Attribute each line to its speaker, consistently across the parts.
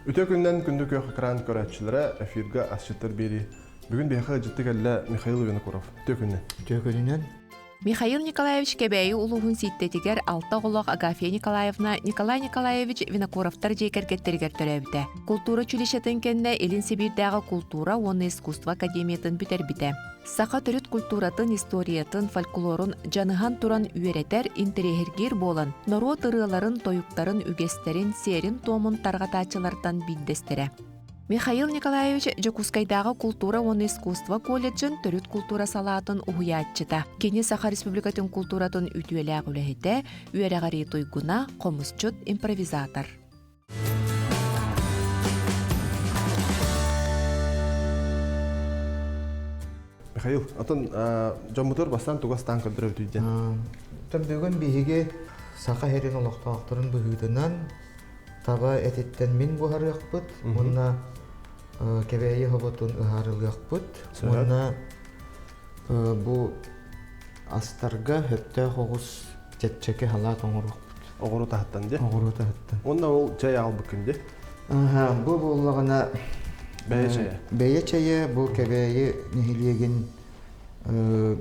Speaker 1: Үтө күннэн күндү күөх экран көрөөччүлэрэ эфирга асчыттар биэрии. Бүгүн биһиэхэ ыдьытты кэллэ Михаил Винокуров. Үтө күннэн.
Speaker 2: Үтө күнүнэн.
Speaker 3: Михаил Николаевич Кэбээйи улууһун Сииттэтигэр алта оҕолоох Агафья Николаевна Николай Николаевич Винокуровтар дьиэ кэргэттэригэр төрөөбүтэ. Култуура училищетын кэннэ Илин Сибиирдээҕи култуура уонна искусство академиятын бүтэрбитэ. Саха төрүт культуратын, историятын, фольклорун дьаныһан туран үөрэтэр, интэриэһиргиир буолан, норуот ырыаларын, тойуктарын, үгэстэрин, сиэрин-туомун тарҕатааччылартан биирдэстэрэ. Михаил Николаевич Дьокуускайдааҕы култуура уонна искусство колледжын төрүт култуура салаатын уһуйааччыта. Кини Саха Республикатын култууратын үтүөлээх үлэһитэ, үөрэҕирии туйгуна, хомусчут, импровизатор.
Speaker 1: Михаил, атын дьоммутугар бастаан тугу астаан көрдөрөбүтүй диэн?
Speaker 2: Бүгүн биһиги Саха сирин олохтоохторун быһыытынан таба этиттэн мин буһарыахпыт уонна Кэбээйи хоботун ыһаарылыахпыт уонна бу астарга сөптөөх оҕус чэпчэки халаат оҥоруохпут.
Speaker 1: Оҕуруот аһыттан дии?
Speaker 2: Оҕуруот аһыттан.
Speaker 1: Уонна ол чэй аҕалбыккын дии?
Speaker 2: Бу буоллаҕына
Speaker 1: Бэйэ чэйэ.
Speaker 2: Бэйэ чэйэ бу Кэбээйи нэһилиэгин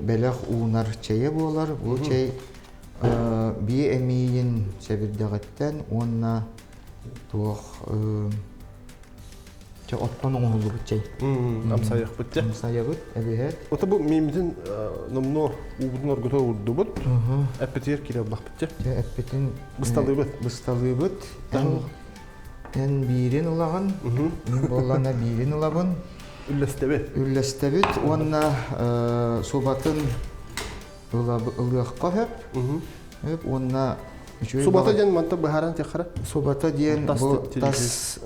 Speaker 2: бэлэх уунар чэйэ буолар. Бу чэй биэ эмиийин сэбирдэҕиттэн уонна туох чэ оттон оҥоһуллубут чэй.
Speaker 1: Амсайыахпыт дьэ.
Speaker 2: Амсайабыт эбиһэт.
Speaker 1: Ото бу мииммитин номнуо уубутун оргута уурдубут. Эппитигэр киирэ ыллахпыт дьэ.
Speaker 2: Дьэ эппитин
Speaker 1: бысталыыбыт.
Speaker 2: Бысталыыбыт. Эн, эн биирин ылаҕын, мин буоллаҕына биирин ылабын.
Speaker 1: Үллэстэбит.
Speaker 2: Үллэстэбит уонна субатын ылыахха сөп. Сөп уонна үчүгэй
Speaker 1: Субата диэн манта быһааран тиэххэрэ?
Speaker 2: Субата диэн бу тас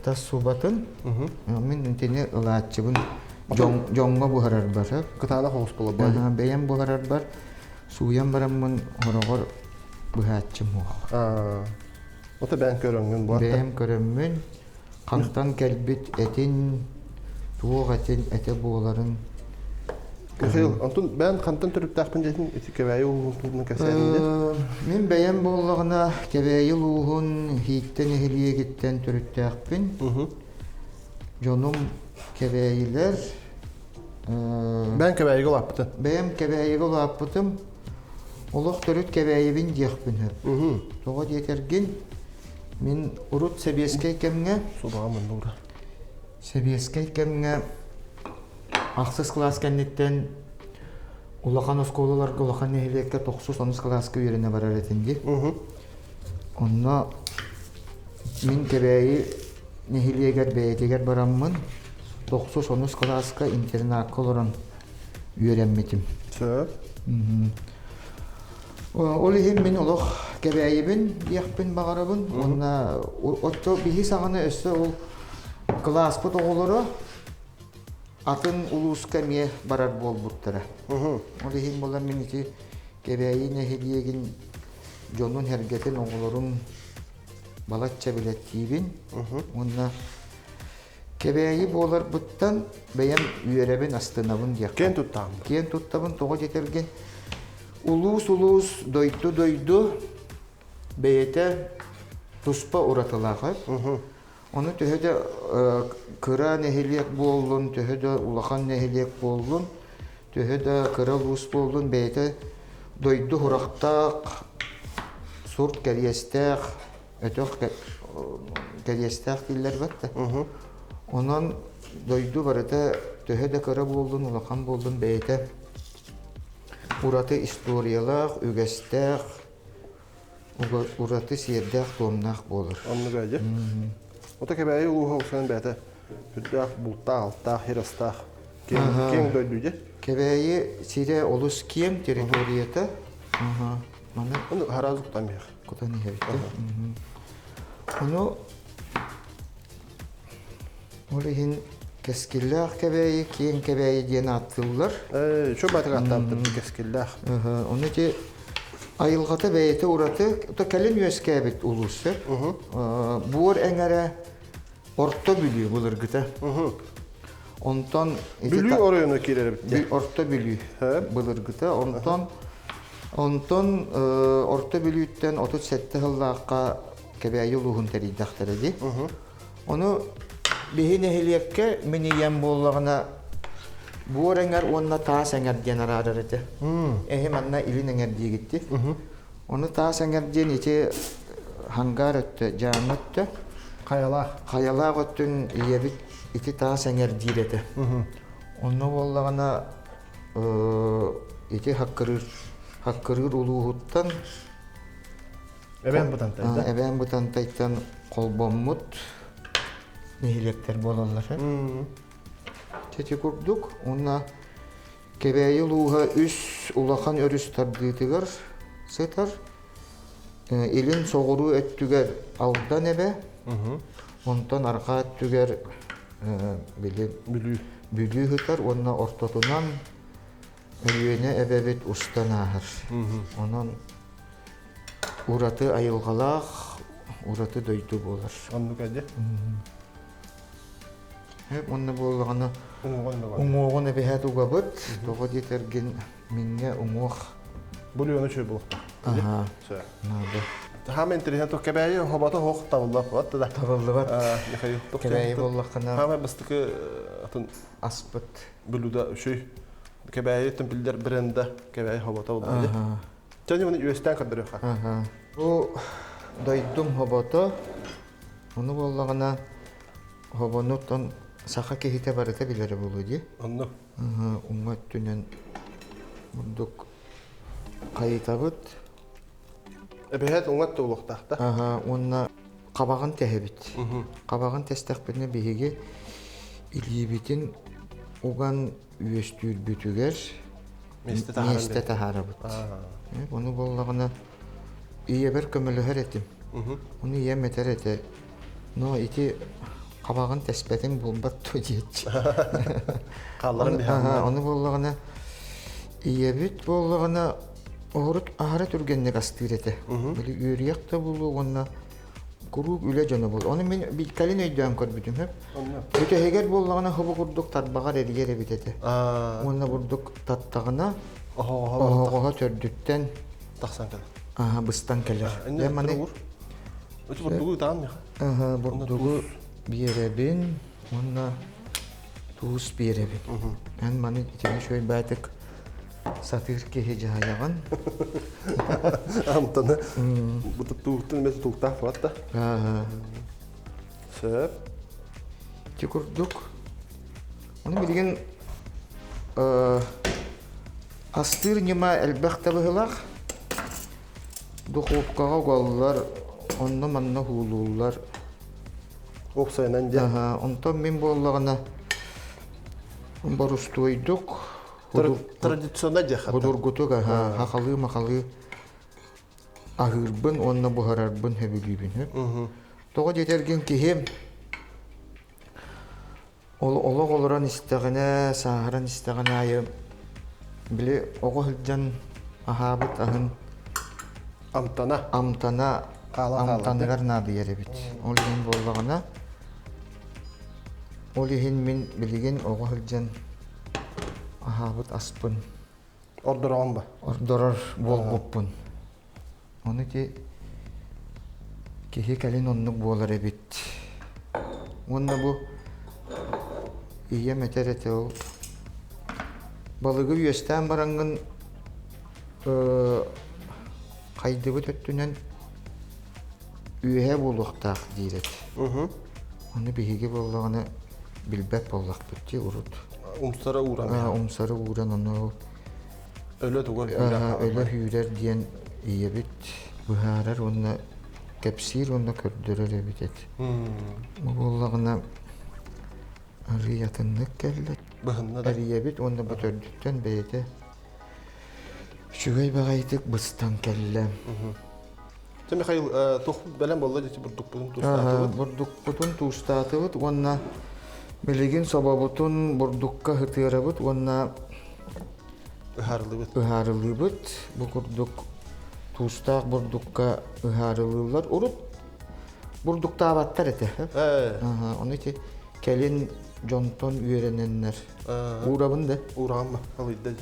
Speaker 2: тас субатын. Мин итини ылааччыбын дьоҥҥо буһарарбар.
Speaker 1: Кытаанах оҕус буолар.
Speaker 2: Бэйэм буһарарбар сууйан бараммын хороҕор быһааччым уох.
Speaker 1: Ото бэйэм көрөҥҥүн буолар.
Speaker 2: Бэйэм көрөммүн хантан кэлбит этин, туох этин этэ буоларын
Speaker 1: Михаил, онтун бэйэн хантан төрүттээхпин диэтин ити Кэбээйи улууһун туһунан кэпсээтин диэн?
Speaker 2: Мин бэйэм буоллаҕына Кэбээйи улууһун Ииттэ нэһилиэгиттэн төрүттээхпин. Дьонум Кэбээйилэр.
Speaker 1: Бэйэм Кэбээйигэ улааппытын?
Speaker 2: Бэйэм Кэбээйигэ улааппытым. Олох төрүт Кэбээйибин диэхпин сөп. Тоҕо диэтэргин, Мин урут сэбиэскэй кэмҥэ
Speaker 1: Субаҕа муннуура.
Speaker 2: Сэбиэскэй кэмҥэ ахсыс кылаас кэнниттэн улахан оскуолаларга улахан нэһилиэккэ тохсус онус кылааска үөрэнэ барар этим дии. Онно мин Кэбээйи нэһилиэгэр бэйэтигэр бараммын тохсус онус кылааска интернакка олорон үөрэммитим.
Speaker 1: Сөп.
Speaker 2: Ол иһин мин олох Кэбээйибин диэхпин баҕарабын уонна оччо биһи саҕана өссө ол кылааспыт оҕолоро атын улууска эмиэ барар буолбуттара. Ол иһин буолан мин ити Кэбээйи нэһилиэгин дьонун-сэргэтин, оҕолорун балачча билэттиибин уонна Кэбээйи буоларбыттан бэйэм үөрэбин, астынабын диэххэ.
Speaker 1: Киэн туттаҕын.
Speaker 2: Киэн туттабын, тоҕо диэтэргин улуус-улуус, дойду-дойду бэйэтэ туспа уратылаах. Ону төһө да кыра нэһилиэк буоллун, төһө да улахан нэһилиэк буоллун, төһө да кыра улуус буоллун, бэйэтэ дойду сурахтаах, сурт кэриэстээх, өтөх кэриэстээх дииллэр бат да. Онон дойду барыта төһө да кыра буоллун, улахан буоллун бэйэтэ ураты историялаах, үгэстээх, ураты сиэрдээх-туомнаах буолар.
Speaker 1: Оннук дьэ. Ото Кэбээйи улууһа уксанан бэйэтэ сүрдээх бултаах-алтаах, сир астаах киэҥ дойду дьэ.
Speaker 2: Кэбээйи сирэ олус киэҥ территорията.
Speaker 1: Маны сразу кутан иһэр.
Speaker 2: Кутан иһэбит. Ону ол иһин Кэскиллээх Кэбээйи, Киэҥ Кэбээйи диэн ааттыыллар.
Speaker 1: Ээ, чо баатык ааттаабыттар Кэскиллээх.
Speaker 2: Ону ити айылҕата бэйэтэ ураты, то кэлин үөскээбит улуус сөп. Буор эҥэрэ Орто Бүлүү былыргыта. Онтон
Speaker 1: Бүлүү оройуона киирэр эбит.
Speaker 2: Орто Бүлүү былыргыта. Онтон онтон Орто Бүлүүттэн 37 сыллаахха Кэбээйи улууһун тэрийдэхтэрэ дии. Ону биһи нэһилиэккэ мин ийэм буоллаҕына буор эҥэр уонна таас эҥэр диэн араарар этэ. Эһи манна илин эҥэр диигитти. Ону таас эҥэр диэн ити хангаар өттө, дьааҥы өттө.
Speaker 1: Хайалаах.
Speaker 2: Хайалаах өттүн ийэбит ити таас эҥэр диир этэ. Онно буоллаҕына ити Хаккырыыр Хаккырыыр улууһуттан
Speaker 1: Эбээн Бытантай да?
Speaker 2: Эбээн Бытантайтан холбоммут нэһилиэктэр буолаллар. Ити курдук уонна Кэбээйи улууһа үс улахан өрүс тардыытыгар сытар. Илин соҕуруу өттүгэр Алдан эбэ, онтон арҕаа өттүгэр били
Speaker 1: Бүлүү.
Speaker 2: Бүлүү сытар уонна ортотунан Өлүөнэ эбэбит устан ааһар. Онон ураты айылҕалаах, ураты дойду буолар.
Speaker 1: Оннук эдьэ.
Speaker 2: Уонна буоллаҕына уҥуоҕун эбэһээт угабыт. Тоҕо диэтэргин миҥҥэ уҥуох.
Speaker 1: Бульону чүй булуохтаах. Наада. Хаама интэриэһин туох кэбээйи хобото хоох табыллыбат да.
Speaker 2: Табыллыбат.
Speaker 1: Михаил
Speaker 2: Кэбээйи буоллаххына.
Speaker 1: Хаама бастакы атын
Speaker 2: аспыт.
Speaker 1: Блюдо үчүй. Кэбээйи биллэр бренда кэбээйи хобото буолла. Чэ, оны үөстээн көрдөрүөххэ.
Speaker 2: Бу дойдум хобото. Ону буоллаҕына хобонуттан саха киһитэ барыта билэрэ буолуо дии.
Speaker 1: Онно.
Speaker 2: Уҥа өттүнэн бурдук хайытабыт.
Speaker 1: Эбэһээт уҥа өттө буолуохтаах да?
Speaker 2: Аха, уонна хабаҕын тэһэбит. Хабаҕын тэстэхпитинэ биһиги илиибитин уган үөстүүрбүтүгэр миэстэ таһаарабыт. Ону буоллаҕына ийэбэр көмөлөһөр этим. Ону ийэм этэр этэ, но ити хабаҕын тэспэтиҥ буолбат дуо диэччи. Ону буоллаҕына ийэбит буоллаҕына оһурут аһара түргэнник астыыр этэ. Били үөрүйэх да буолуо уонна куруук үлэ дьоно буол. Ону мин кэлин өйдөөн көрбүтүм сөп. Бүтэһигэр буоллаҕына хобу курдук тарбаҕар эрийэр эбит этэ. Уонна бурдук таттаҕына оһоҕоһо төрдүттэн
Speaker 1: тахсан кэлэр.
Speaker 2: Аха, быстан кэлэр.
Speaker 1: Дьэ маны бурдугу ытаан миэхэ.
Speaker 2: Бурдугу биэрэбин уонна туус биэрэбин. Эн маны итини үчүгэй баатык сатыыр киһи дьаһайаҕын.
Speaker 1: Амтаны бу туттууттан эмиэ тутулуктаах буолат да. Сөп.
Speaker 2: Ити курдук. Ону билигин астыыр ньыма элбэх да быһыылаах. Духуопкаҕа угаллар, онно-манна уһуулууллар.
Speaker 1: Уопсайынан дьэ.
Speaker 2: Онтон мин буоллаҕына борустуойдук
Speaker 1: Традиционно дьэ
Speaker 2: Судургутук хахалыы-махалыы аһыырбын уонна буһарарбын сөбүлүүбүн. Тоҕо диэтэргин киһи ол олох олорон истэҕинэ, сааһыран истэҕин аайы били оҕо сылдьан аһаабыт аһын
Speaker 1: амтана
Speaker 2: амтана амтаныгар наадыйар эбит. Ол иһин буоллаҕына ол иһин мин билигин оҕо сылдьан аһаабыт аспын
Speaker 1: ордороҕун ба
Speaker 2: ордорор буолбуппун. Ону ити киһи кэлин оннук буолар эбит. Уонна бу ийэм этэр этэ ол балыгы үөстээн бараҥҥын хайдыбыт өттүнэн үөһэ буолуохтаах диир этэ. Ону биһиги буоллаҕына билбэт буоллахпыт дии урут.
Speaker 1: Умсара ууран.
Speaker 2: Умсары ууран ону
Speaker 1: өлө туга
Speaker 2: өлө сүүрэр диэн ийэбит быһаарар уонна кэпсиир уонна көрдөрөр эбит этэ. Бу буоллаҕына арыый атыннык кэллэ.
Speaker 1: Быһынна да.
Speaker 2: Эрийэбит уонна бу төрдүттэн бэйэтэ үчүгэй баҕайытык быстан кэллэ.
Speaker 1: Чэ, Михаил, туох бэлэм буолла дии бурдукпутун туустаатыбыт?
Speaker 2: Бурдукпутун туустаатыбыт уонна билигин собобутун бурдукка ытыарабыт уонна
Speaker 1: ыһаарылыыбыт.
Speaker 2: Ыһаарылыыбыт. Бу курдук туустаах бурдукка ыһаарылыыллар. Урут бурдуктаабаттар этэ. Ону ити кэлин дьонтон үөрэнэннэр. Уурабын да?
Speaker 1: Уураҕын ба, алыйда.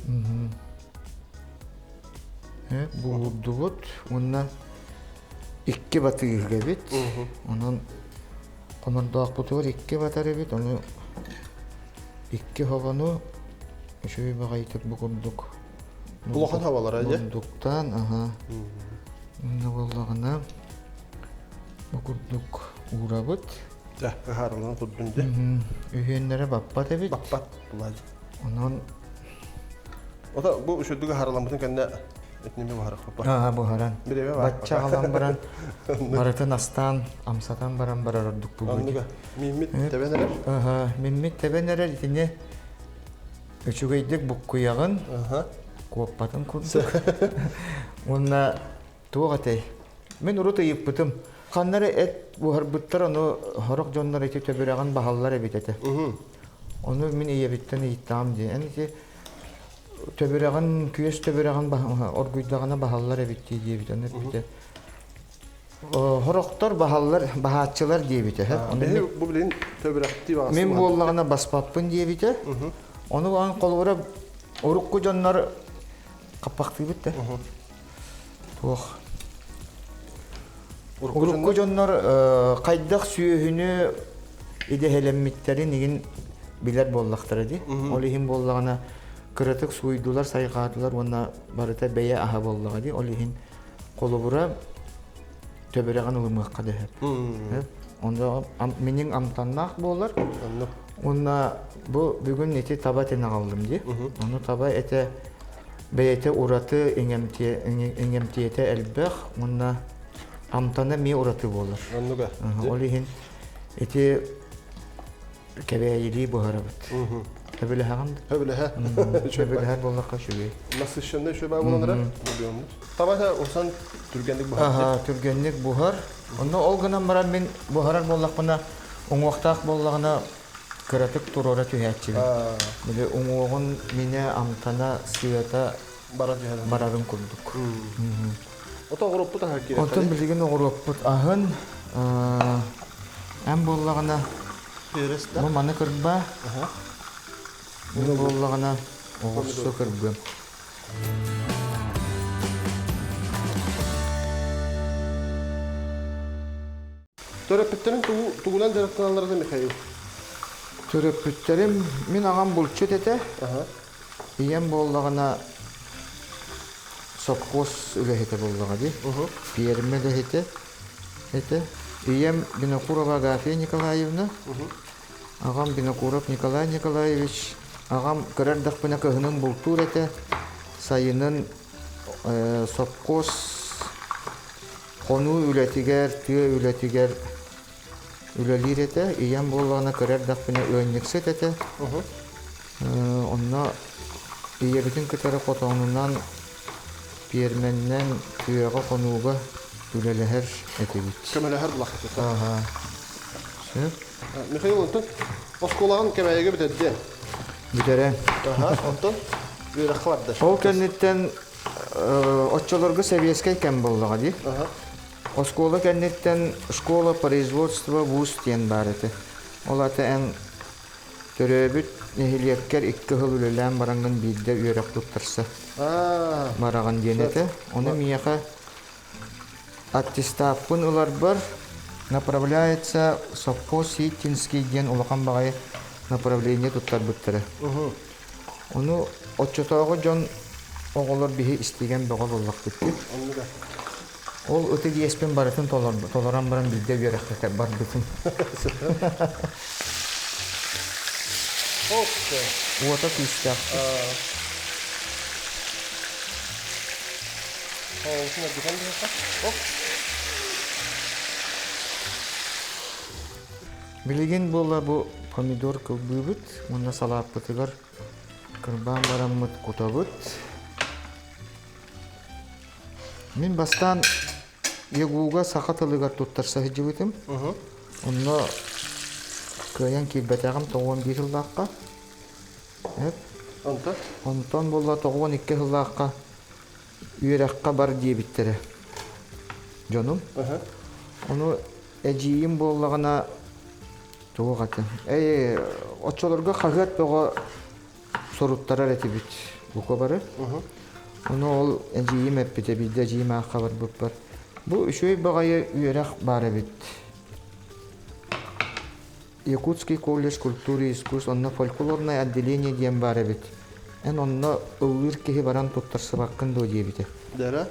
Speaker 2: Буурдубут уонна икки батыыһыга эбит. Онон Хомордоохпутугар икки батар эбит, ону икки хобону үчүгэй баҕайытык бу курдук
Speaker 1: Улахан хабалара дьэ.
Speaker 2: Мундуктаан, аха. Онно буоллаҕына бу курдук уурабыт.
Speaker 1: Дьэ, ыһаарылаан турдун дьэ.
Speaker 2: Үһүөннэрэ баппат эбит.
Speaker 1: Баппат булаадьы.
Speaker 2: Онон
Speaker 1: Ото бу үчүгдүк ыһаарыламмытын кэннэ этиними буһарах
Speaker 2: Аа, буһаран.
Speaker 1: Бириэмэ бар.
Speaker 2: Бачча аҕалан баран барытын астаан, амсатан баран барар ордук буолуо.
Speaker 1: Оннуга. Миммит тэбэн эрэр.
Speaker 2: Аха, миммит тэбэн эрэр итини үчүгэйдик буккуйаҕын, куоппатын курдук. Уонна туох этэй? Мин урут ыйыппытым. Ханна эрэ эт буһарбыттар, ону сорох дьоннор ити төбүрэҕин баһаллар эбит этэ. Ону мин ийэбиттэн ыйыттаҕым дии. Эн ити төбүрэҕин, күөс төбүрэҕин оргуйдаҕына баһаллар эбит дии диэбит. Ону эппитэ. Хорохтор баһаллар, баһааччылар диэбитэ.
Speaker 1: Бу билин төбүрэхтии баҕас.
Speaker 2: Мин буоллаҕына баспаппын диэбитэ. Ону ан холобура урукку дьоннор хаппахтыыбыт да. Туох. Урукку дьоннор хайдах сүөһүнү идэһэлэммиттэрин игин билэр буоллахтара дии. Ол иһин буоллаҕына кыратык сууйдулар, сайҕаатылар уонна барыта бэйэ аһа буоллаҕа дии. Ол иһин холобура төбүрэҕин ылымыахха да сөп. Онно миниҥ амтаннаах буолар. Уонна бу бүгүн ити таба этин аҕаллым дии. Ону таба этэ бэйэтэ ураты иҥэмтиэтэ элбэх уонна амтана эмиэ ураты буолар.
Speaker 1: Оннуга.
Speaker 2: Ол иһин ити Кэбээйилии буһарабыт. Сөбүлэһэҕин да?
Speaker 1: Сөбүлэһэ.
Speaker 2: Сөбүлэһэр буоллахха үчүгэй.
Speaker 1: Насыщенный үчүгэй буолан эрэр. Табата усан түргэнник буһар.
Speaker 2: Аха, түргэнник буһар. Онно ол гынан баран мин буһарар буоллахпына, уҥуохтаах буоллаҕына кыратык туруора түһээччибин. Били уҥуоҕун минэ амтана, сыата барарын курдук.
Speaker 1: Ото оҕуруоппут аһа киирэр.
Speaker 2: Онтон билигин оҕуруоппут аһын эн буоллаҕына бу маны кырбаа. Мин буоллаҕына оҕурсу кырбыам.
Speaker 1: Төрөппүттэрин тугунан дьарыктаналлара да Михаил?
Speaker 2: Төрөппүттэрим мин аҕам булчут этэ. Ийэм буоллаҕына сопхуос үлэһитэ буоллаҕа дии. Пиэрмэ үлэһитэ этэ. Ийэм Винокурова Агафья Николаевна, аҕам Винокуров Николай Николаевич. Аҕам кыра эрдэхпинэ кыһынын бултуур этэ, сайынын сопхуос хонуу үлэтигэр, тыа үлэтигэр үлэлиир этэ. Ийэм буоллаҕына кыра эрдэхпинэ ыанньыксыт этэ. Онно ийэбитин кытары хотонунан, пиэрмэннэн, тыаҕа, хонууга үлэлэһэр этибит.
Speaker 1: Көмөлөһөр булахпыт.
Speaker 2: Аха. Сөп.
Speaker 1: Михаил, онтон оскуолаҕын Кэбээйигэ бүтэрдиэ?
Speaker 2: Бүтэрэн.
Speaker 1: Аха, онтон үөрэххэ барда.
Speaker 2: Ол кэнниттэн оччолорго сэбиэскэй кэм буоллаҕа дии. Оскуола кэнниттэн школа производства вуз диэн баар этэ. Ол аата эн төрөөбүт нэһилиэккэр икки сыл үлэлээн бараҥҥын биирдэ үөрэх туттарса бараҕын диэн этэ. Ону миэхэ аттестаппын ыларбар направляется совхоз Ситтинский диэн улахан баҕайы направление туттарбыттара. Ону оччотооҕу дьон оҕолор биһи истигэн бөҕө буоллахпыт дии. Ол ытык иэспин барытын толорон баран биирдэ үөрэххэ барбытым. Уота күүстээх. Билигин буола бу помидор кылбыыбыт уонна салааппытыгар кырбаан бараммыт кутабыт. Мин бастаан ЕГУ-га саха тылыгар туттарса сылдьыбытым. Онно кыайан киирбэтэҕим 91 сыллаахха.
Speaker 1: Онтон?
Speaker 2: Онтон буолла 92 сыллаахха үөрэххэ бар диэбиттэрэ дьонум. Ону эдьиийим буоллаҕына туох атын. Эй, оччолорго хаһыат бөҕө соруттарар этибит бука бары. Ону ол эдьиийим эппитэ, биирдэ эдьиийим аахха барбыппар. Бу үчүгэй баҕайы үөрэх баар эбит. Якутский колледж культуры и искусств онно фольклорное отделение диэн баар эбит. Эн онно ыллыыр киһи баран туттарсыбаккын дуо диэбитэ.
Speaker 1: Дэрэ?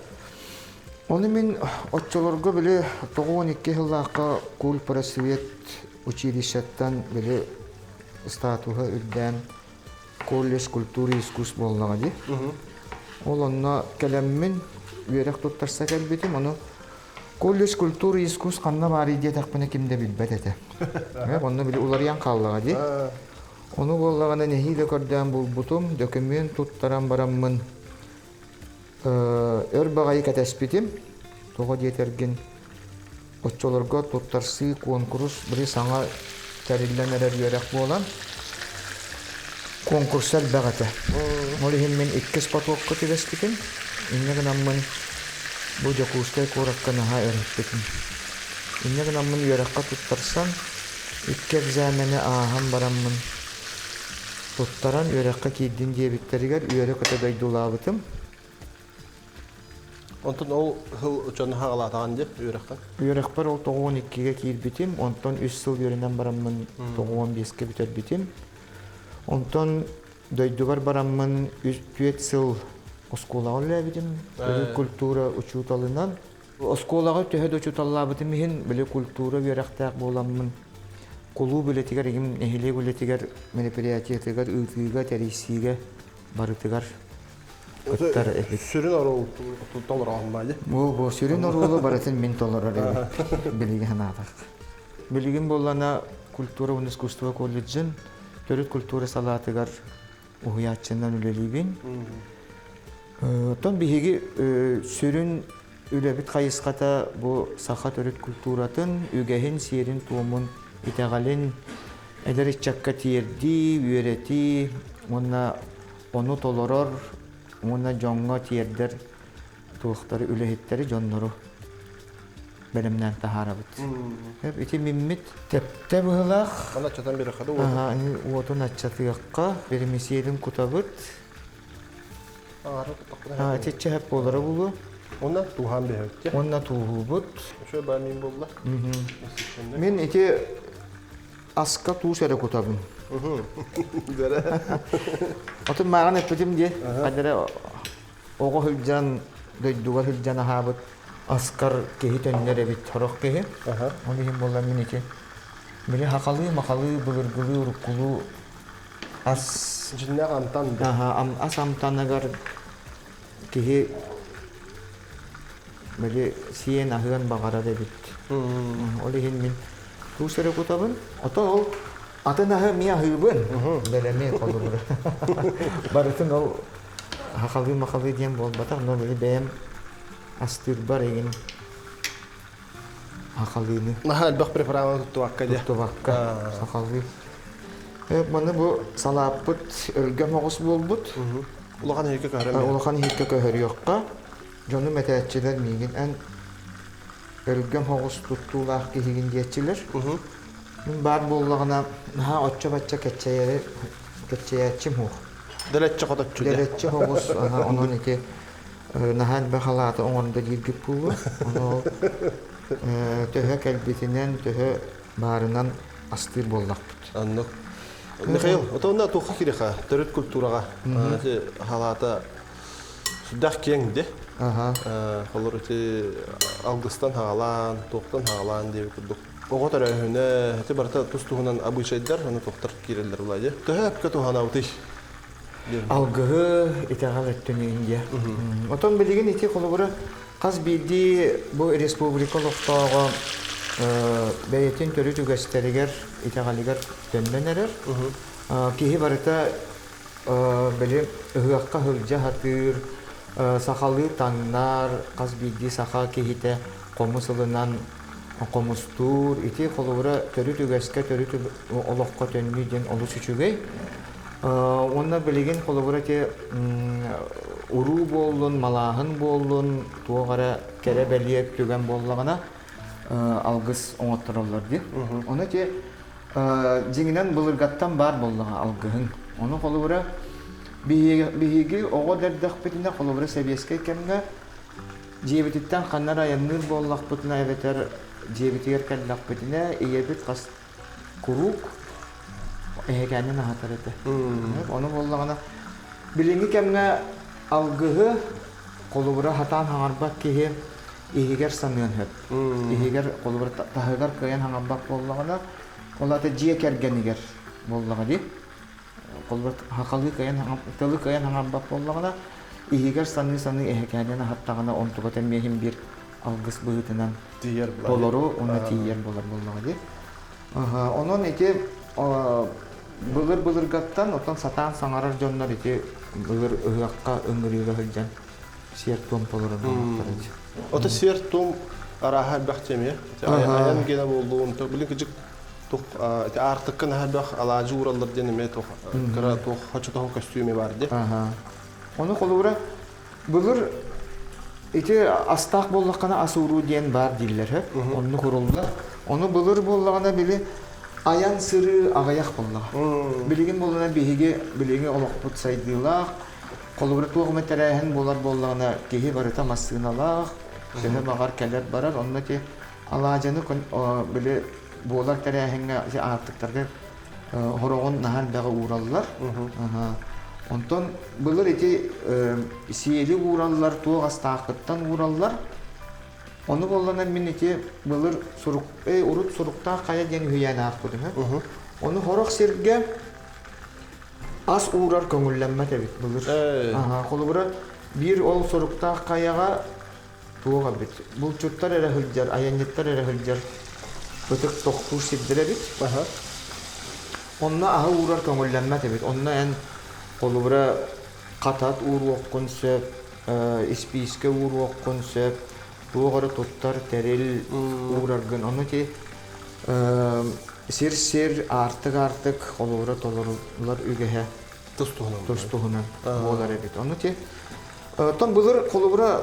Speaker 2: Ону мин оччолорго били 92 сыллаахха кульпросвет училищеттан били статуһа үрдээн колледж культуры и искусств буоллаҕа дии. Ол онно кэлэммин үөрэх туттарса кэлбитим, ону колледж культуры и искусств ханна баарый диэтэхпинэ ким да билбэт этэ. Онно били уларыйан хааллаҕа дии. Ону буоллаҕына нэһиилэ көрдөөн булбутум, дөкүмүөн туттаран бараммын өр баҕайы кэтэспитим. Тоҕо диэтэргин оччолорго туттарсыы куонкурус били саҥа тэриллэн эрэр үөрэх буолан куонкурса элбэх этэ. Ол иһин мин иккис потокка түбэспитим. Инньэ гынаммын бу Дьокуускай куоракка наһаа өрүппүтүм. Инньэ гынаммын үөрэххэ туттарсан, икки экзамени ааһан бараммын туттаран үөрэххэ киирдин диэбиттэригэр үөрэ-көтө дойдулаабытым.
Speaker 1: Онтон ол сыл дьону хаҕалаатаҕын дии үөрэххэ?
Speaker 2: Үөрэхпэр ол 92-гэ киирбитим, онтон үс сыл үөрэнэн бараммын 95-кэ бүтэрбитим. Онтон дойдубар бараммын 4 сыл оскуолаҕа үлэлээбитим, төрүт культура учууталынан. Оскуолаҕа төһө да учууталлаабытым иһин, били культура үөрэхтээх буоламмын, кулууп үлэтигэр, игим нэһилиэк үлэтигэр, мероприятиетыгар, ыытыыга, тэрийсиигэ барытыгар кыттар эбит.
Speaker 1: Сүрүн оруол толороҕун баайы.
Speaker 2: Бу бу сүрүн оруолу барытын мин толорор эбит. Билигин санаатах. Билигин буоллана культура уонна искусство колледжын төрүт культура салаатыгар уһуйааччынан үлэлиибин. Оттон биһиги сүрүн үлэбит хайысхата бу саха төрүт культуратын, үгэһин, сиэрин-туомун, итэҕэлин эдэр ыччакка тиэрдии, үөрэтии уонна ону толорор уонна дьоҥҥо тиэрдэр туохтары, үлэһиттэри, дьоннору бэлэмнээн таһаарабыт. Ити миммит тэптэ быһылаах.
Speaker 1: Аны аччатан биэрэххэ да
Speaker 2: уотун. Уотун аччатыахха, вермисиэлин кутабыт. Итиччэ сөп буолара буолуо.
Speaker 1: Уонна тууһаан биэрэбит.
Speaker 2: Уонна тууһуубут.
Speaker 1: Үчүгэй баа мин буолла.
Speaker 2: Мин ити аска туус эрэ кутабын. Отун мааҕын эппитим дии. Хадара оҕо сылдьан, дойдуга сылдьан аһаабыт аскар киһи төннөр эбит, сорох киһи. Ол иһин буолла мин ити били хахалыы-махалыы, былыргылыы, уруккулуу ас
Speaker 1: Дьиннээх амтан
Speaker 2: ас амтаныгар киһи били сиэн аһыан баҕарар эбит. Ол иһин мин туус эрэ кутабын. Ото ол атын аһы эмиэ аһыыбын. Бэлэми холобура. Барытын ол хахалыы-махалыы диэн буолбатах, но били бэйэм астыырбар игин хахалыыны.
Speaker 1: Наһаа элбэх приправаны туттубакка дии.
Speaker 2: Туттубакка сахалыы. Маны бу салааппыт өлгөм оҕус буолбут.
Speaker 1: Улахан иһиккэ көһөрөм.
Speaker 2: Улахан иһиккэ көһөрүөххэ. Дьонум этээччилэр миигин эн өлгөм оҕус туттуулаах киһигин диэччилэр. Мин баар буоллаҕына наһаа оччо-бачча кэччэйэри кэччэйээччим суох.
Speaker 1: Дэлэччи хоточчу.
Speaker 2: Дэлэччи оҕус онон ити наһаа элбэх халааты оҥордо дииргит буолуо. Ону төһө кэлбитинэн, төһө баарынан астыыр буоллахпыт.
Speaker 1: Оннук. Михаил, отонна туохха кириха төрүт культураҕа халаата сүрдээх киэҥ де. Холор ити алгыстан хаалаан, туохтан хаалаан диэби курдук. Оҕо төрөөһүнэ, ити барыта тус-туһунан обычайдар, аны туохтар киирэллэр булаа Төһө өпкө туһанабытый?
Speaker 2: Алгыһы итэҕэл өттүн Индия. Отон билигин ити холобура хас биирдии бу республика олохтооҕо бэйэтин төрүт үгэстэригэр, итэҕэлигэр төннөн эрэр. Киһи барыта били ыһыахха сылдьа сатыыр, сахалыы таҥнар, хас биирдии саха киһитэ хомус ылынан хомустуур. Ити холобура төрүт үгэскэ, төрүт олоххо төннүү диэн олус үчүгэй. Уонна билигин холобура ити уруу буоллун, малааһын буоллун, туох эрэ кэрэ бэлиэ түгэн буоллаҕына алгыс оҥоттороллор дии. Ону ити дьиҥинэн былыргаттан баар буоллаҕа алгыһыҥ. Ону холобура биһиги оҕо да эрдэхпитинэ холобура сэбиэскэй кэмҥэ дьиэбититтэн ханна эрэ айанныыр буоллахпытына эбэтэр дьиэбитигэр кэллэхпитинэ ийэбит хас. Куруук эһэкээнин аһатар этэ. Ону буоллаҕына билиҥҥи кэмҥэ алгыһы холобура сатаан хаҥарбат киһи иһигэр саныан сөп. Иһигэр холобура таһыгар кыайан хаҥарбат буоллаҕына, ол аата дьиэ кэргэнигэр буоллаҕа дии. Холобура хахалыы кыайан тылы кыайан хаҥарбат буоллаҕына, иһигэр саныы-саныы эһэкээнин аһаттаҕына онтуката эмиэ иһин биир алгыс быһыытынан
Speaker 1: Тиийэр
Speaker 2: толору уонна тиийэр буолар буоллаҕа дии. Онон ити былыр-былыргаттан оттон сатаан саҥарар дьоннор ити былыр ыһыахха ыҥырыыга сылдьан сиэр-туом толорор буолуохтара дии.
Speaker 1: Ото сиэр-туом арааһа элбэх тиэмэ. Айан гена буоллун, билин кыдьык тух ити аартыкка наһаа элбэх алаадьы уураллар диэн эмиэ туох кыра туох хочотоһу көстүүмэ бар дии.
Speaker 2: Ону холобура Былыр ити астаах буоллаххына ас ууруу диэн баар дииллэр сөп. Оннук уруллар. Ону былыр буоллаҕына били айан сырыы аҕыйах буоллаҕа. Билигин буоллаҕына биһиги билиҥҥи олохпут сайдыылаах, холобура туох эмэ тэрээһин буолар буоллаҕына киһи барыта массыыналаах, төһө баҕар кэлэр барар. Онно ити алаадьыны били буолар тэрээһиҥҥэ ити аартыктарга хороҕун наһаа элбэҕи уураллар. Онтон былыр ити сиэли уураллар, туох астааххыттан уураллар. Ону буоллана мин ити былыр сурук, урут суруктаах хайа диэн үһүйээн аахпытым. Ону хорох сиргэ ас уурар көҥүллэммэт эбит былыр. Холобура биир ол суруктаах хайаҕа туох эбит булчуттар эрэ сылдьар, айанньыттар эрэ сылдьар ытык тохтуур сирдэр эбит. Онно аһы уурар көҥүллэммэт эбит. Онно эн холобура хатат ууруоххун сөп, испиискэ ууруоххун сөп, туох эрэ туттар тэрил уураргын. Ону ити сир-сир, аартык-аартык холобура толоруллар үгэһэ
Speaker 1: тус-туһунан
Speaker 2: тус-туһунан буолар эбит. Ону ити Оттон былыр холобура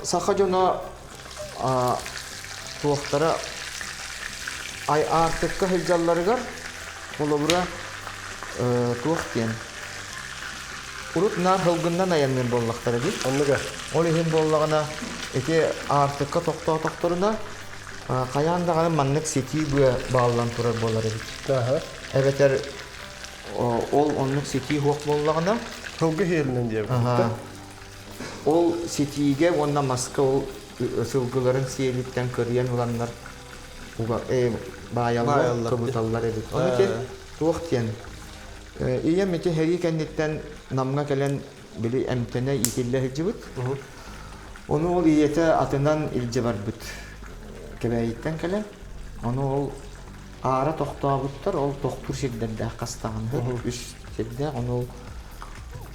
Speaker 2: саха дьоно туохтара ай аартыкка сылдьалларыгар холобура туох диэн урут наар һылгыннан айанныыр буоллахтара дии.
Speaker 1: Оннуга.
Speaker 2: Ол иһин буоллаҕына ити аартыкка тохтоотохторуна хайаан даҕаны маннык ситии быа бааллан турар буолар эбит. Эбэтэр ол оннук ситии суох буоллаҕына
Speaker 1: Сылгы иһиэринэн диэбит.
Speaker 2: Ол ситиигэ уонна маска ол сылгыларын сиэлиттэн кырыйан ыланнар баайаллар, кыбыталлар эбит. Ону ити туох диэн ийэм ити сэрии кэнниттэн Намҥа кэлэн били эмтэнэ иитиллэ сылдьыбыт. Ону ол ийэтэ атынан илдьэ барбыт. Кэбээйиттэн кэлэн. Ону ол Аара тохтообуттар, ол тохтуур сирдэрдээх хастаҕын үс сирдээх, ону ол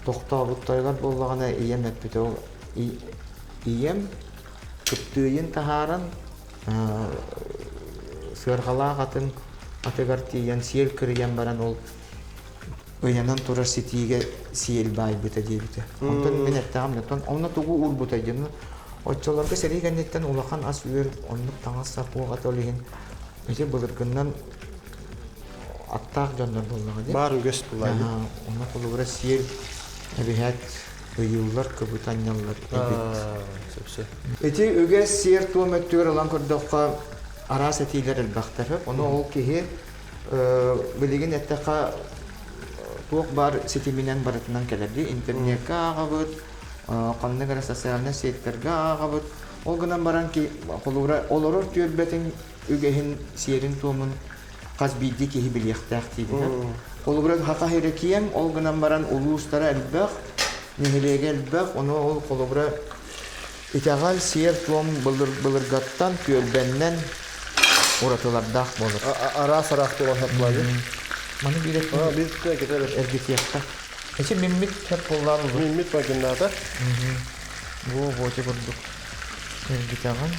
Speaker 2: тохтообуттарыгар буоллаҕына ийэм эппитэ ол ийэм кыптыыйын таһааран сыарҕалаах атын атыгар тиийэн сиэл кырыйан баран ол ыйанан турар ситиигэ сиэл баайбыта диэбитэ. Онтон мин эттэҕим онтон онно тугу уурбутай диэн оччолорго сэрии кэнниттэн улахан ас-үөл оннук таҥас-сап уоҕата ол иһин Ити былыргыннан аттаах дьоннор буоллаҕа дии.
Speaker 1: Баар үгэс буолла.
Speaker 2: Онно холобура сиэл эбиһээт ыйыыллар, кыбыта анньаллар эбит.
Speaker 1: Сөпсө.
Speaker 2: Ити үгэс сиэр-туом өттүгэр ылан көрдөххө араас этиилэр элбэхтэр. Ону ол киһи билигин эттэххэ туох баар ситиминэн барытынан кэлэр дии. Интернеккэ ааҕабыт, ханнык эрэ социальнай сетьтэргэ ааҕабыт. Ол гынан баран холобура олорор түөлбэтин үгэһин сиэрин-туомун хас биирдии киһи билиэхтээх диибин. Холобура Саха сирэ киэҥ, ол гынан баран улуустара элбэх, нэһилиэгэ элбэх, ону ол холобура итэҕэл, сиэр-туом былыр-былыргаттан түөлбэннэн уратылардаах буолар.
Speaker 1: Араас араас буолан сатылайы.
Speaker 2: Маны биир эргитиэххэ. Эчи миммит сөп буоллаан
Speaker 1: Миммит майгыннаата.
Speaker 2: Бу буоча курдук эргитэҕин.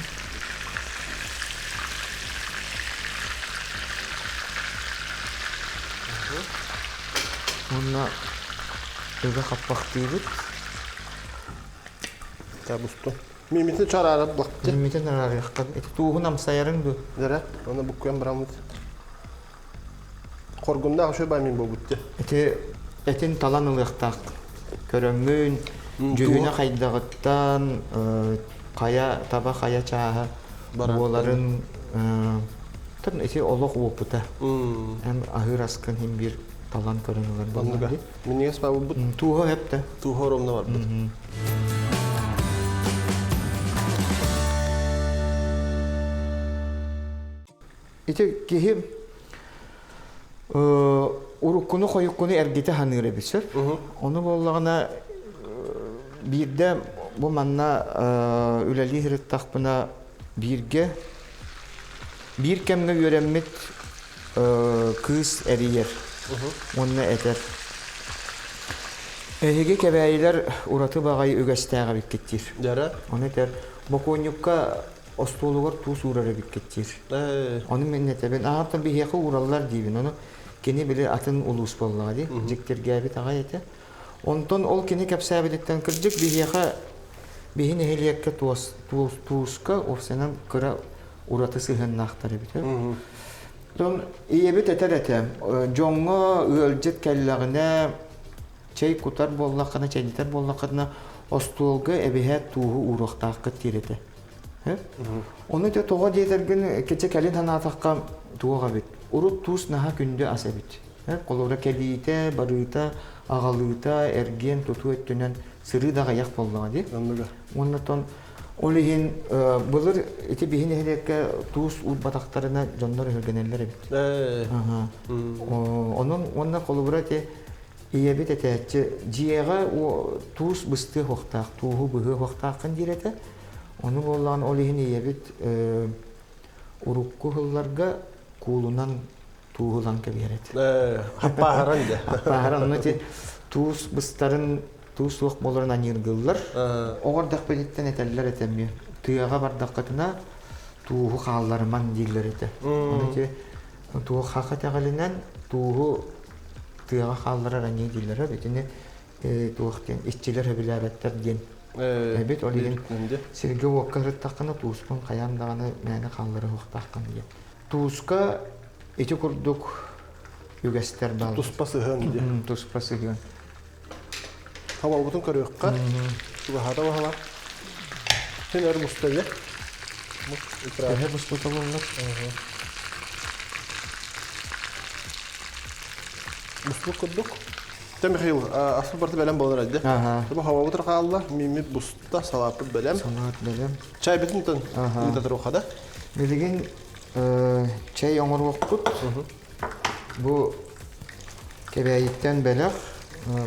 Speaker 2: Уонна ыга хаппахтыыбыт.
Speaker 1: Табусту. Мимитин чараарат блакты.
Speaker 2: Мимитин араарыахха. Ити тууһун амсайарыҥ ду?
Speaker 1: Дэрэ, оны буккуйан бараммыт. Хоргуннаах үчүгэй баай мин буолбут дии.
Speaker 2: Ити этин талан ылыахтаах. Көрөҥҥүн, дьүһүнэ хайдаҕыттан, хайа таба хайа чааһа буоларын. Тон ити олох уопута. Эн аһыыр аскын иһин биир талан көрөн ылар буоллаҕа дии.
Speaker 1: Минньигэс баабылбыт.
Speaker 2: Тууһа өп да.
Speaker 1: Тууһа оромно барбыт.
Speaker 2: Ити киһи уруккуну хойуккуну эргитэ саныыр эбит сөп. Ону буоллаҕына биирдэ бу манна үлэлии сырыттахпына бииргэ биир кэмҥэ үөрэммит кыыс эрийэр уонна этэр Эһиги кэбээйилэр ураты баҕайы үгэстээх эбиккит диир.
Speaker 1: Дьара.
Speaker 2: Ону этэр бокуонньукка остуолугар туус уурар эбиккит диир. Ону мин этэбин, аҕаттан биһиэхэ уураллар диибин. Ону кини били атын улуус буоллаҕа дии, дьиктиргээбит аҕай этэ. Онтон ол кини кэпсээбититтэн кырдьык биһиэхэ биһи нэһилиэккэ туос, туус, тууска уопсайынан кыра ураты сыһыаннаахтар эбит. Онтон ийэбит этэр этэ, дьоҥҥо ыалдьыт кэллэҕинэ чэй кутар буоллаххына, чэйдэтэр буоллаххына остуолга эбиһээт тууһу ууруохтааххыт диир этэ. Ону дьэ тоҕо диэтэргин кече кэлин санаатахха туох эбит. Урут туус наһаа күндү ас эбит. Холобура кэлиитэ, барыыта, аҕалыыта, эргиэн тутуу өттүнэн сырыы да аҕыйах буоллаҕа дии. Уонна тон ол иһин былыр ити биһи нэһилиэккэ туус уурбатахтарына дьоннор өһүргэнэллэр эбит. Онон уонна холобура ити Ийэбит этээччи, дьиэҕэ туус быстыа суохтаах, тууһу быһыа суохтааххын диир этэ. Ону буоллаҕына ол иһин ийэбит урукку сылларга куулунан тууһу ылан кэбиһэр этэ.
Speaker 1: Хаппааһаран дьэ.
Speaker 2: Хаппааһаран ону ити туус быстарын туус суох буоларын аньыыргыыллар. Оҕо эрдэхпититтэн этэллэр этэ эмиэ. Тыаҕа бардаххытына тууһу хаалларымаҥ дииллэр этэ. Ону ити туох хах итэҕэлинэн тууһу тыаҕа хаалларар аньыы дииллэрэ итини туох диэн иччилэр сөбүлээбэттэр диэн эбит ол иһин сиргэ-уокка сырыттаххына туускун хайаан даҕаны мээнэ хааллара уохтааххын диэн тууска ити курдук үгэстэр бааллар
Speaker 1: туспа сыһыан диэн
Speaker 2: туспа сыһыан
Speaker 1: Хабалбытын көрүөххэ чугаһаата баһалар син өр буста дьэ
Speaker 2: төһө буспута буоллар
Speaker 1: Буспут курдук. Тэ Михаил, аспыт барыта бэлэм буолар эдде. Бу хабабытыр хаалла, мииммит буста, салааппыт бэлэм.
Speaker 2: Салаат бэлэм.
Speaker 1: Чайбытын тон ыыта туруохха да.
Speaker 2: Билигин чай оҥоруохпут. Бу Кэбээйиттэн бэлэх.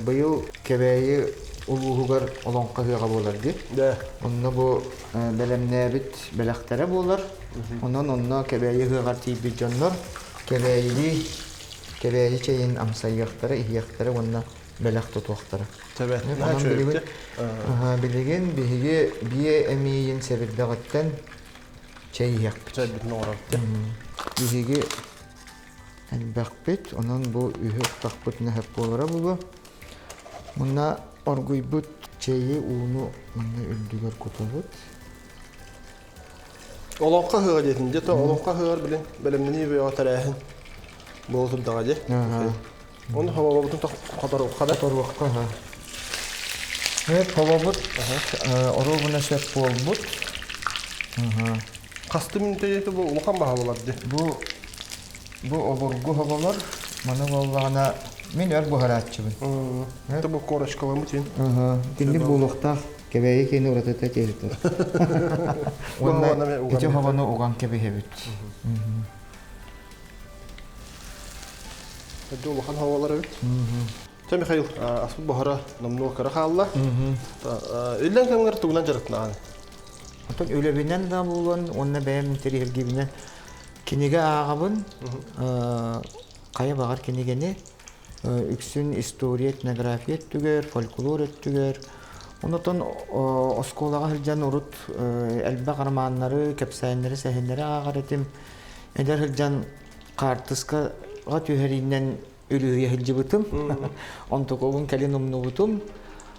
Speaker 2: Быйыл Кэбээйи улууһугар олоҥхо ыһыаҕа буолар дии. Онно бу бэлэмнээбит бэлэхтэрэ буолар. Онон онно Кэбээйи ыһыаҕар тиийбит дьоннор Кэбээйилии Кэбээйи чэйин амсайыахтара, иһиэхтэрэ уонна бэлэх тутуохтара. Онон билигин, билигин биһиги биэ эмиийин сэбирдэҕиттэн чэй иһиэхпит.
Speaker 1: Чэйбитин оҥоробут.
Speaker 2: Биһиги элбэхпит, онон бу үһү ықтахпытына сөп буолара буолуо. Мунна оргуйбут чэйи ууну манна үрдүгэр кутабыт.
Speaker 1: Олоҥхо ыһыаҕа диэтин дьэ олоҥхо ыһыаҕар билин бэлэмнэнии бөҕө тэрээһин буола турдаҕа дии. Ону хобобутун хоторуохха да.
Speaker 2: Хоторуохха аха. Эт хобобут оруобуна сөп буолбут.
Speaker 1: Хасты мүнтэ бу улахан баһа болар дии.
Speaker 2: Бу бу обургу хоболор маны буоллаҕына мин өр буһарааччыбын.
Speaker 1: Это бу корочкаламыт ин.
Speaker 2: Итинник буолуохтаах. Кэбээйи киһини уратыта тиэрдэр. Уонна ити хобону уган кэбиһэбит.
Speaker 1: Өдө улахан хабалар эбит. Чэ, Михаил, аспыт буһара номнуо кыра хаалла. Иллэҥ кэмҥэр тугунан дьарыктанаҕын?
Speaker 2: Оттон үлэбинэн да буолан уонна бэйэм интэриэһиргиибинэн кинигэ ааҕабын. Хайа баҕар кинигэни үксүн история, этнография өттүгэр, фольклор өттүгэр. Онтон оскуолаҕа сылдьан урут элбэх романнары, кэпсээннэри, сэһэннэри ааҕар этим. Эдэр сылдьан хаартыскаҕа түһэриинэн үлүһүйэ сылдьыбытым. Онтукубун кэлин умнубутум.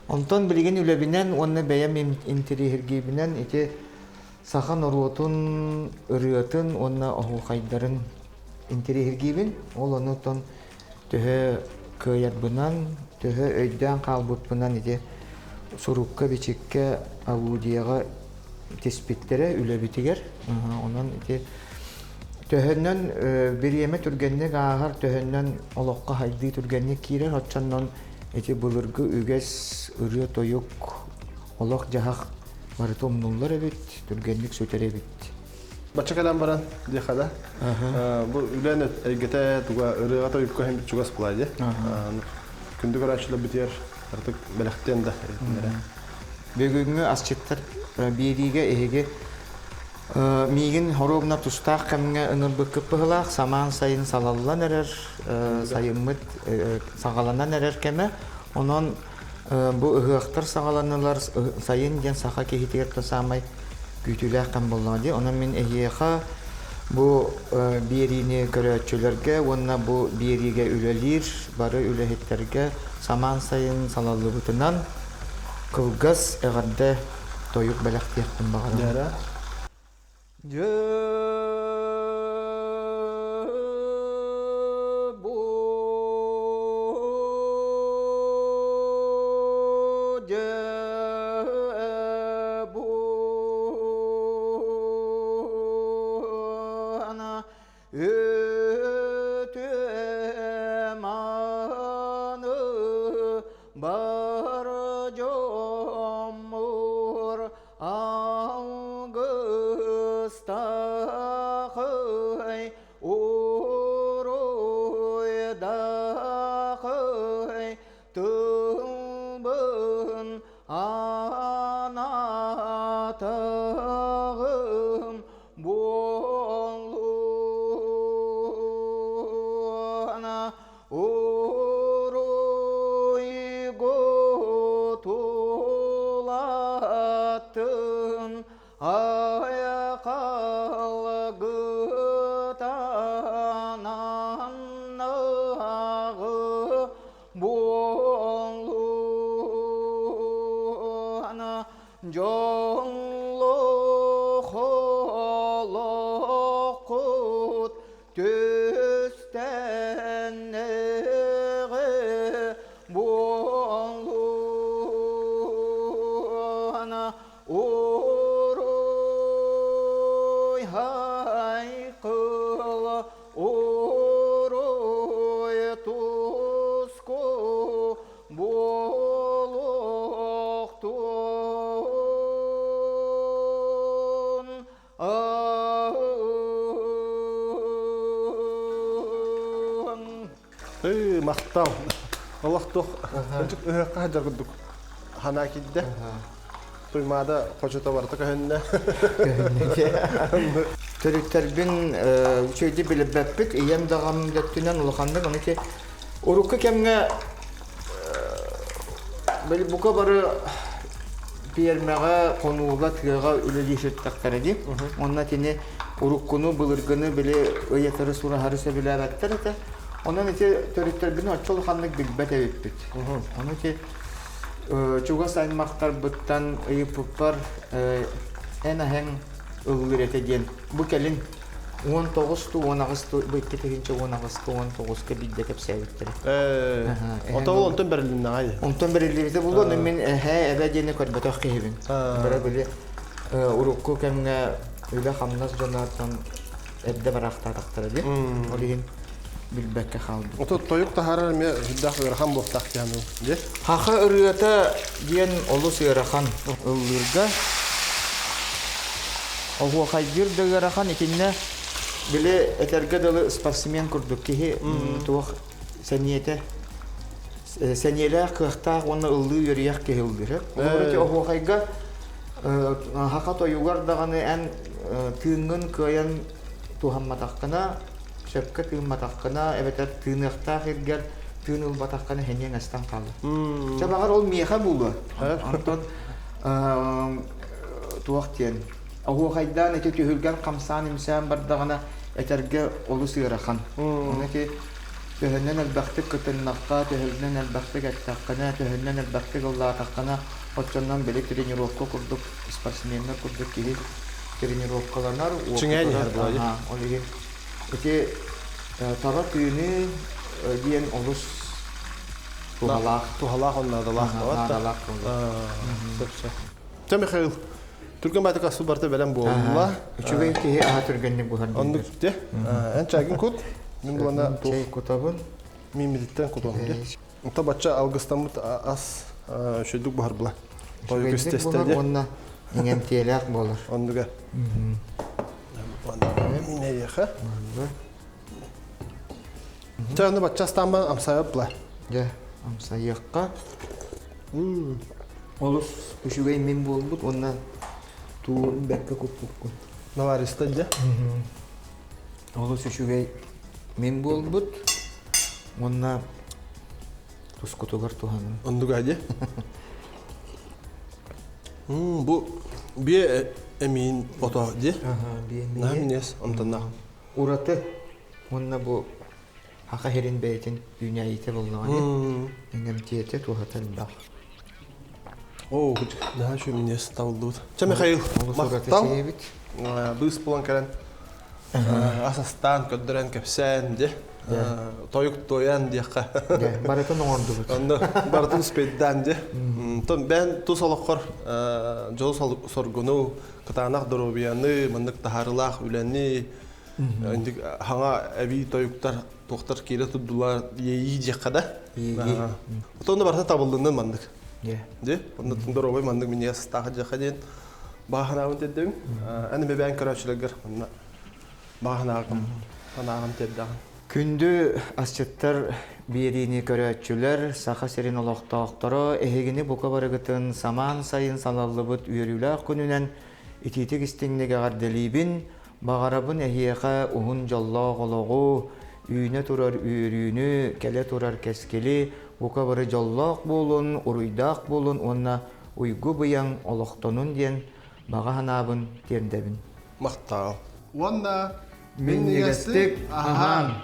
Speaker 2: Онтон билигин үлэбинэн уонна бэйэм интэриэһиргиибинэн ити саха норуотун ырыатын уонна оһуохайдарын интэриэһиргиибин. Ол онутон төһө кыайарбынан, төһө өйдөөн хаалбыппынан ити сурукка-бичиккэ, аудиоҕа тиспиттэрэ үлэбитигэр. Онон ити. Төһөннөн бириэмэ түргэнник ааһар, төһөннөн олоххо хайдыы түргэнник киирэр, оччоннон ити былыргы үгэс, ырыа-тойук, олох-дьаһах барыта умнуллар эбит, түргэнник сүтэр эбит.
Speaker 1: Бачча кэлэн баран диэхэ да, бу үлэн эйгэтэ туга ырыаҕа тойукка иһин чугас буолаа дии. Күндү көрөөччүлэр битиэр артык бэлэхтиэн да этиннэрэ.
Speaker 2: Бүгүҥҥү асчыттар биэриигэ эһиги Миигин хоруобуна тустаах кэмҥэ ыҥырбыккыт быһыылаах, самаан сайын салаллан эрэр, сайыммыт саҕаланан эрэр кэмэ. Онон бу ыһыахтар саҕаланнылар, сайын диэн саха киһитигэр да саамай күүтүүлээх кэм буоллаҕа дии. Онон мин эһиэхэ бу биэриини көрөөччүлэргэ уонна бу биэриигэ үлэлиир бары үлэһиттэргэ самаан сайын салаллыбытынан кылгас эҕэрдэ тойук бэлэхтиэхпин баҕарабын. Дьэ бу дьэ бу ана үтүө мааны бар дьоммур алгыстахай уруйдахай тылбын анатаҕым буоллуна Уруйгу тулатын айхалгытананнаҕы буоллуна дьоллу холоххут түстэннэҕи буоллуна уруй хайкыл уруй туску буолуохтун.
Speaker 1: Ыы, махтал. Олох туох ыһыахха сылдьар курдук ханаа киирдэ. Туймаада хочото барыта көһүннэ.
Speaker 2: Төрүттэрбин үчүгэйдик билбэппит. Ийэм даҕам дөттүнэн улаханнык ону ити урукку кэмҥэ били бука бары пиэрмэҕэ, хонууга, тыаҕа үлэлии сырыттахтара дии. Онно итини уруккуну, былыргыны били ыйатары, сураһары сөбүлээбэттэр этэ. Онон ити төрүттэрбин оччо улаханнык билбэт эбиппит. Ону ити чугас аймахтарбыттан ыйыппыппар эн аһаҥ ыллыр этэ диэн бу кэлин 19 ту 18 ту бу 2018 19-ка биирдэ кэпсээбиттэрэ.
Speaker 1: Ото ол онтон бэрилиннэҕэй.
Speaker 2: Онтон бэриллибитэ буолуо, ону мин эһээ эбэ диэни көрбөтөх киһибин. Бара били урукку кэмҥэ үлэ-хамнас дьонуттан эрдэ бараахтаатахтара дии. Ол иһин билбэккэ хаалбыт.
Speaker 1: Ото тойук таһаарар эмиэ сүрдээх ыарахан буолтаах диэн дии.
Speaker 2: Хаха ырыата диэн олус ыарахан ыллыырга. Оһуохайдыыр да ыарахан итиннэ били этэргэ дылы спортсмен курдук киһи туох сэниэтэ сэниэлээх, кыахтаах уонна ыллыы үөрүйэх киһи ыллыыр. Холобур ити оһуохайга хаха тойугар даҕаны эн тыыҥҥын кыайан туһамматаххына, сөпкө тыымматаххына эбэтэр тыыныахтаах иргэр тыын ылбатаххына сэниэҥ астан хаалар. Чэ баҕар ол миэхэ буолуо. Онтон туох диэн оһуохайдаан ити түһүлгэн хамсаан-имсээн бардаҕына этэргэ олус ыарахан. Ону ити төһөннөн элбэхтик кытыннахха, төһөннөн элбэхтик эттэххинэ, төһөннөн элбэхтик ыллаатаххына, оччонон били тренировка курдук спортсменнар курдук киһи тренировкаланар,
Speaker 1: Чиҥээн иһэр буолар.
Speaker 2: Ол иһин ити таба тыыныы диэн олус туһалаах.
Speaker 1: Туһалаах онно наадалаах.
Speaker 2: Наадалаах.
Speaker 1: Сөп сөп. Чэ Михаил, Түргэн баатык асу барта бэлэм буолла.
Speaker 2: Үчүгэй киһи аһа түргэнник буһар.
Speaker 1: Оннук те. Эн чайгын кут. Мин булана
Speaker 2: чай кутабын.
Speaker 1: Мимиттен кутуом. Онто бачча алгыстаммыт ас үчүгдүк буһар була.
Speaker 2: Тойук истестеде. Уонна иҥэмтиэлээх буолар.
Speaker 1: Оннуга. Минэйэхэ. Чэ, аны бачча астаамма амсайап була.
Speaker 2: Дьэ, амсайыахха. Олус үчүгэй мин буолбут уонна туун бэркэ куппуккун.
Speaker 1: Навариста дьэ.
Speaker 2: Олус үчүгэй мин буолбут уонна тускутугар туһаным.
Speaker 1: Оннуга дьэ. Бу бие эмиин ото дьэ.
Speaker 2: Бие эмиин.
Speaker 1: Наһаа минньигэс амтаннаах.
Speaker 2: Ураты уонна бу Аха сирин бэйэтин үүнээйитэ буоллаҕына, иҥэмтиэтэ туһата элбэх.
Speaker 1: Оо, наһаа үчүгэй минньигэс табыллыбыт. Чэ, Михаил, махтал. Быыс булан кэлэн ас астаан, көрдөрөн, кэпсээн, дьэ, тойук туойан диэххэ.
Speaker 2: Барытын оҥордубут.
Speaker 1: Онно барытын успейдаан дьэ. Тон бэйэн тус олоххор дьол соргуну, кытаанах доруобуйаны, маннык таһаарыылаах үлэни, Инник хаҥа эбии тойуктар туохтар киирэ турдулар иэйии диэххэ да. Отонно барыта табыллыннын маннык. Ди, онно доруобай маннык минньигэс астаах диэххэ диэн баҕа тиэрдэбин. Эн бэбээн көрөөччүлэргэр манна баҕа санааҕын тиэрдэҕин.
Speaker 2: Күндү асчыттар биэриини көрөөччүлэр, Саха сирин олохтоохторо эһигини бука барыгытын самаан сайын салаллыбыт үөрүүлээх күнүнэн итиитик истиҥник эҕэрдэлиибин. Баҕарабын эһиэхэ уһун дьоллоох олоҕу, үүнэ турар үөрүүнү, кэлэ турар кэскили, бука бары дьоллоох буолун, уруйдаах буолун уонна уйгу-быйаҥ олохтонун диэн баҕа санаабын тиэрдэбин.
Speaker 1: Махтал. Уонна
Speaker 2: минньигэстик аһаан!